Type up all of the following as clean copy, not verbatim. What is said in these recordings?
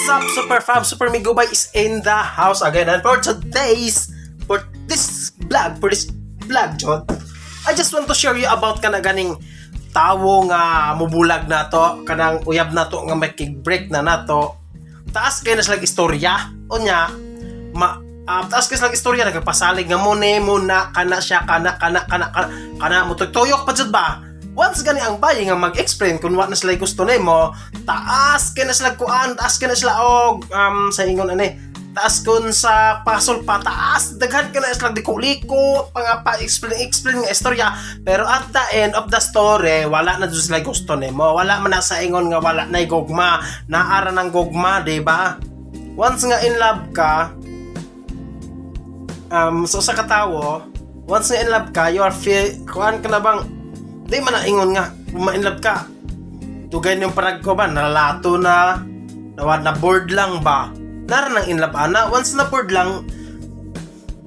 Up, Super Fam? Super Migubay is in the house again. And for this vlog, John, I just want to share you about kana ganing tawo nga mubulag nato, kanang uyab nato nga makig-break na nato. Taas kay na sila istorya. Unya, ma taas kay sila istorya, nagpasalig nga mo ni mo na kana siya kana kana kana kana kana mutuyok pa jud ba. Once gani ang bayi nga mag-explain kung wa na sila gusto nimo, taas kay na sila kuan, taas kay na sila og sa ingon ani, taas kun sa pasol pa, taas daghan ka na sila liko-liko pa pa explain explain nga istorya, pero at the end of the story, wala na jud sila gusto nimo. Wala man na sa ingon nga wala na gugma, naara ng gugma, di ba? Once nga in love ka so sa katawo, once nga in love ka, you are feel kuan ka na bang di man na ingon nga kung ma-in love ka dugay niyong parag ko ba, nalalato na nawa na bored lang ba, nara nang in love ana. Once na bored lang,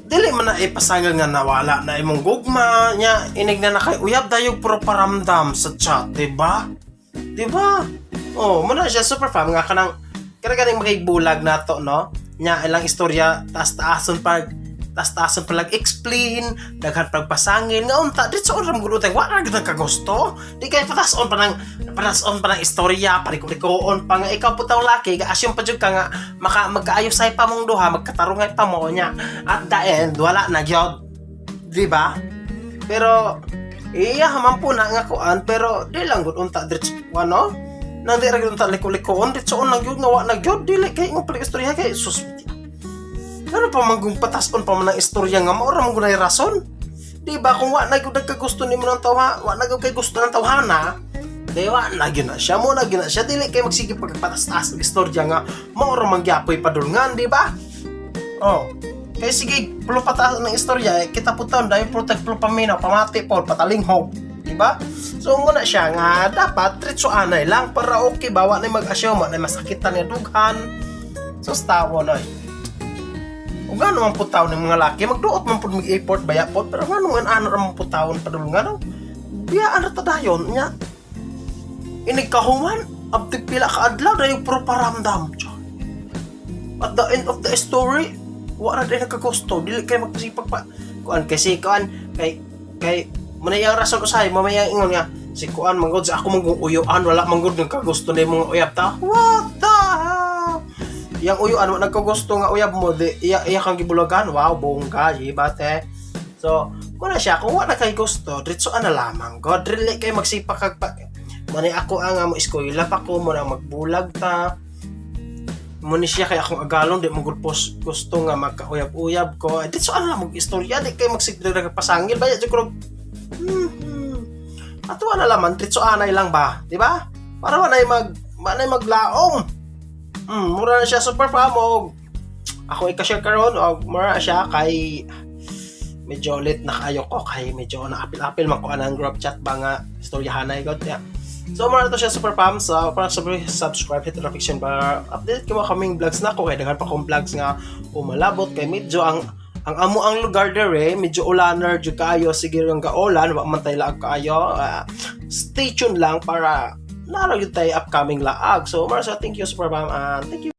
dili man na ipasangil nga nawala na imong gugma nya. Inig na na kay uyab, dayog pro paramdam sa chat, di ba? Di ba? Oh, mo na siya, Super Fam, nga kanang kana ganing makigbulag nato, no? Nya ilang istorya, taas-taason pag taas-taason pa lag explain, daghan pagpasangil nga unta diretso ra mo gud, wa ra gud kagusto. Di kay patason pa ng istorya, pariko-rikoon pa nga ikaw po taong laki, ga-assume pa jud ka nga maka magkaayosay pa mong duha, magkatarungay pa mo nya. At the end, wala na gyud. Di ba? Pero iya man po na nga kuan, pero di lang gud unta diretso ano nang di ra gyud unta liko-likoon, diretso lang gyud nga wa na gyud. Dili kay imong palig istorya kay sus. Pero pa man patason pa man ang istorya nga mao ra man gud rason. Di ba kung wa na gyud nagkagusto nimo ng tawha, wa na gyud kay gusto ng tawhana, di wa na gyud na siya mo na gyud na siya. Dili kay magsige pagpatas-taas og istorya nga mao ra man gyapoy padulngan, di ba? Oh. Kay sige, pulo pataas ng istorya, eh, kita po taon dahil protect pulo paminaw, pamati po, patalinghog. Di ba? So muna siya nga dapat diretso anay lang para okay ba, wa na mag-assume, wa na masakitan nga dughan. So tawo na eh. Ug ngano man pud taon ng mga laki, magduot man pud mag-effort baya pod, pero ngano man ano ra man pud taon padulngan, no? Biyaan ra ta dayon nya. Inig kahuman, abtig pila ka adlaw dayon puro paramdam. Tiyan. At the end of the story, wa ra din nagkagusto, dili kay magpasipag pa. Kuan kay si kuan kay kay muna iyang rason usahay, mamaya ingon nga si kuan manggod sa ako manggong uyuan, wala manggod nagkagusto na imong uyab ta. What the hell? Yang uyuan wa nagkagusto nga uyab mo, di iya iya kang gibulagan. Wow, bongga, di ba te? So, muna siya, kung wala kay gusto, diretso na lamang. God, dili kay magsipak kag pa. Mani ako ang mo eskwela pa ko, mo na magbulag ta. Mo ni siya kay akong agalon di mo gud gusto nga magkauyab-uyab ko. Diretso na lang mag istorya, di kay magsigdag pasangil ba jud ko. Ato na laman, diretso anay lang ba, di ba? Para wala maglaom. Mura na siya, Super Fam, og ako ika-share karon og mura siya kay medyo late na kayo ko kay medyo na-apil-apil man ko anang group chat ba nga istoryahanay god ya. So mura na to siya, Super Fam. So para subscribe, hit the notification bell, update ko kaming vlogs na ko kay daghan pa kong vlogs nga umalabot kay medyo ang amo ang lugar dere medyo ulaner jud kaayo, sige lang kaulan, wa man tay laag kaayo. Stay tuned lang para nara gyud tay upcoming laag. So mura sa, thank you, Super Fam, and thank you.